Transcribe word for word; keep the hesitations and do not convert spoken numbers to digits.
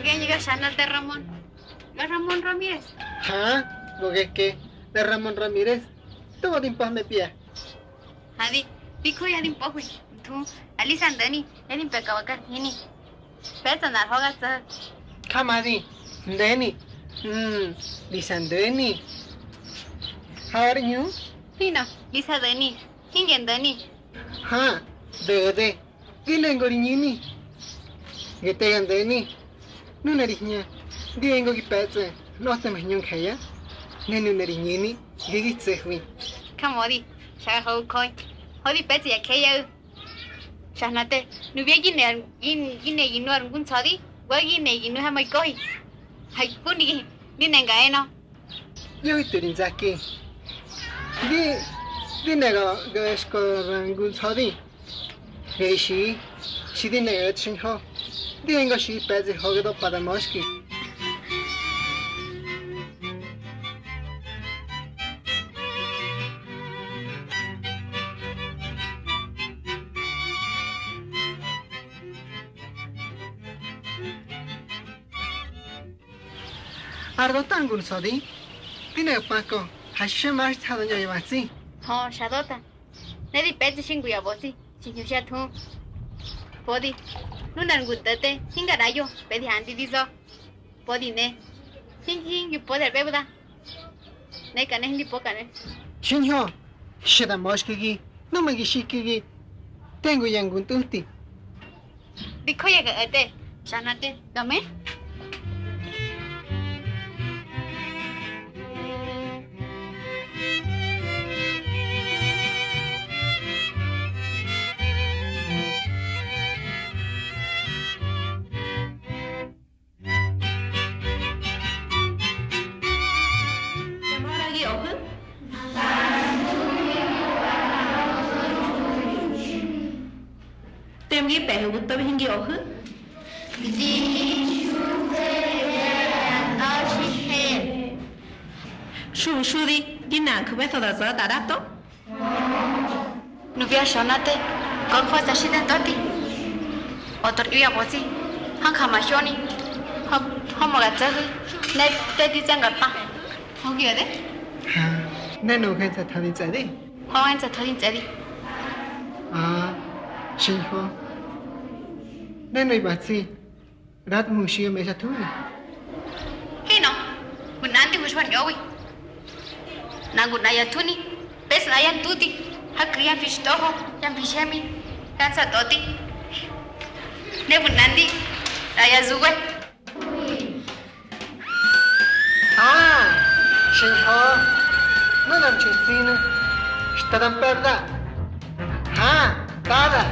Geñga xana te Ramon. Ga Ramon Ramírez. Ha, go geke, da Ramon Ramírez. Togo di mpa̱hmepya. Hadi, di joya di mpöhwi. Nthu, Alisa ndeni, ya di mpeka wa kar hini. Pe̱tsa nꞌar ha̱i ga tsa̱. Jamadi, ndeni. Mm, Lisa ndeni. Har ñu? Hino, Lisa deni. Hinge ndeni. Ha, dede. Di ne ngo ri ñini. Ge te ga ndeni. Nuna ri hña, di engo gi pe̱tsꞌe, nöꞌö te ma hñu njeya. Ne nuna ri ñini, ge gi tso̱hwi. Jamödi, xa ga hoꞌu̱ Jö. Hö di pe̱tsꞌe ya jeyaꞌu̱. Xa hna te, nubia gi ne ar, gi, gi ne gi nu ar ngu nsa̱di, wa gi ne gi nu ha ma gi kohi. Ha gi kuni gi, di ne nga enö. Yo gi tu ri nzaki. Di, di ne ga, ga eska ar ngu nsa̱di. Geꞌi xi, xi di ne o̱txi xiñho. Di engo xi pe̱tsꞌi hoge do pa da möxki. Ar döta ngu nsa̱di, di ne pako, ha xi maxtha da ñö ya matsi. Hö, xa döta. Ne di pe̱tsꞌi xi ngu ya bötsi, xi hñuxyá thuhu. Pödi, nunar ngu nto̱te, hinga ꞌraꞌyo, pedi handi di za̱. Pödi ne, hingi hingi pödi ar ꞌbe̱wda. Ne ka ne hindi pö ka ne. Xiñho, xi da möxkagi, numa gi xikagi, tengu ya ngu ntꞌuti. Di joya ga o̱te, xa na te, ga me. Temöra gi o̱hu̱? Tem gi pe̱hu̱ gu tobi hingi o̱hu̱. Di xiñho ya ntꞌa̱xi her. Xu bi xudi, di nanju̱ metho da za̱ da ꞌrato. Nubia xönate, ka̱ jwasa xi da ntꞌa̱ti. Otro ꞌyo ya bötsi, hanja mahyoni, hö, hö ma ga tso̱hu̱, ne te di tse̱nga ar pa. Hö gi ꞌyo̱de? Ha, ne nuꞌu̱ hinza tha̱ di tsꞌe̱di? Hö, hinza tha̱ di ntsꞌe̱di. Aa, xiñho. Ne nuꞌu̱ ba tsi, ꞌratmu̱ xi yo mexa thuni. Hinꞌö, gu nꞌandi hwuxwa ar ñꞌowi. Nꞌa ngu nꞌa ya thuni, pesꞌö nꞌa ya ntuti, ha ku̱ ya mfi xtꞌoho, ya mfi xemi, ya nsatꞌöti. Ne gu nꞌandi, nꞌa ya zuwe. Ah, xiñho, nuna mxi tsinu̱, xta da mpe̱ ar daꞌu̱. Ha, tada,